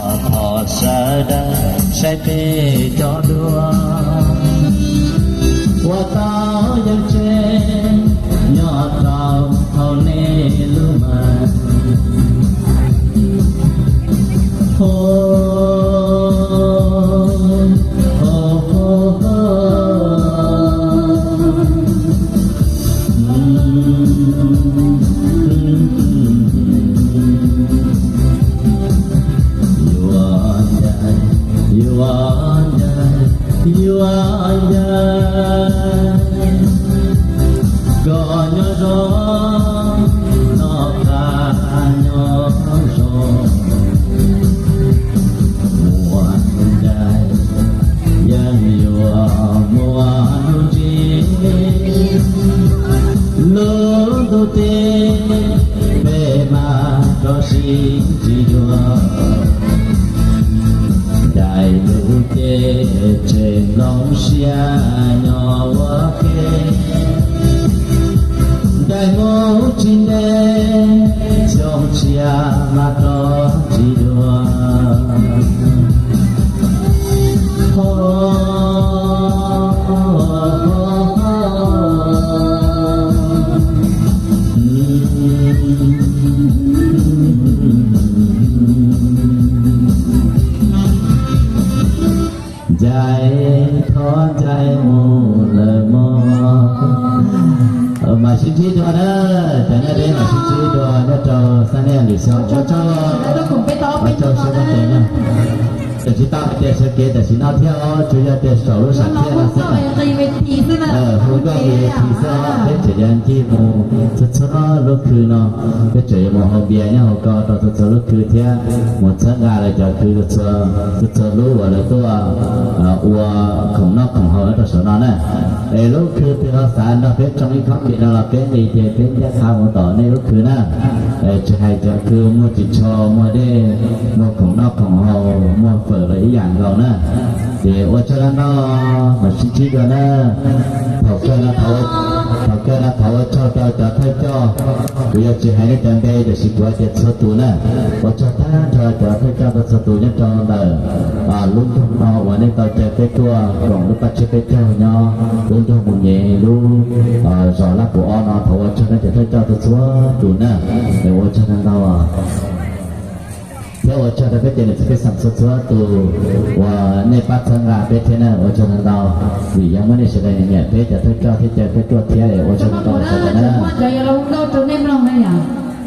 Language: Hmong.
Thov sawv daws saib peb cov duab uas tau yeej tsev nyob rau hauv nej lub mag. Yuav ncaim, yuav ncaim, yuav ncaim, kom nyob zoo noj qab nyob zoo. Muaj ncaim yeej yuav muaj hnub ntsib, lub ntuj teb peb mas rau siab tsis dua. Ncaim lub cev tseg nplooj siab nyob ua ke, ncaim mus tsis ntev xyoo tshiab mas rau tsis dua. Ncaim thov ncaim mus lawm mog. Mam sib ntsib dua na, cov nyob deb mam sib ntsib dua nyob rau xab niaj lwm xyoo. Ua tsaug, ua tsaug sawv daws na. Tam sim tau hais tias sawv kev tam sim no thiab os, tsuas yog tias saum lub sam thiaj no xwb. Hu nkauj hu yawg xwb, peb tseem yuav ncig mus txhua txhua lub khw no, peb tseem yuav mus haus npias nyob hauv ko rau txhua txhua lub khw thiab mus txhawb nqa lawv cov khw txhua txhua lub uas lawv tuaj ua khoom noj khoom haus nyob rau saum no na. Es lub khw twg ho xav nrog peb tsoo ib khob npias no los peb nqis ces peb ncaj qha mus tom nej lub khw na. Tsis hais cov khw muag ris tsho, muag dej, muag khoom noj khoom haus, muag fawm los ib yam nkaus na. Ces ua tsaug ntau, mam sib ntsib dua na. Thaum kawg no, thaum kawg no thov ua tsaug rau cov thawj coj. Kuv yuav tsis hais nej cov npe tiam sis kuv hais tias txhua tus na. Ua tsaug tag nrho cov thawj coj rau txhua tus nyob rau ntawm lub nroog no uas nej tau caw peb tuaj koom lub paj tsiab peb caug nyob lub nroog Mus Nyem lub zos Laj Pus Ob no. Thov ua tsaug nej cov thawj coj txhua txhua tus na. Es ua tsaug ntau ntau. Thiab ua tsaug rau peb cov niam txiv pej xeem txhua txhua tus uas nej pab txhawb nqa peb thiab na, ua tsaug ntau ntau. Vim yog muaj nej sawv daws nyiam peb cov thawj coj thiab caw peb tuaj thiab, ua tsaug ntau ntau sawv daws na.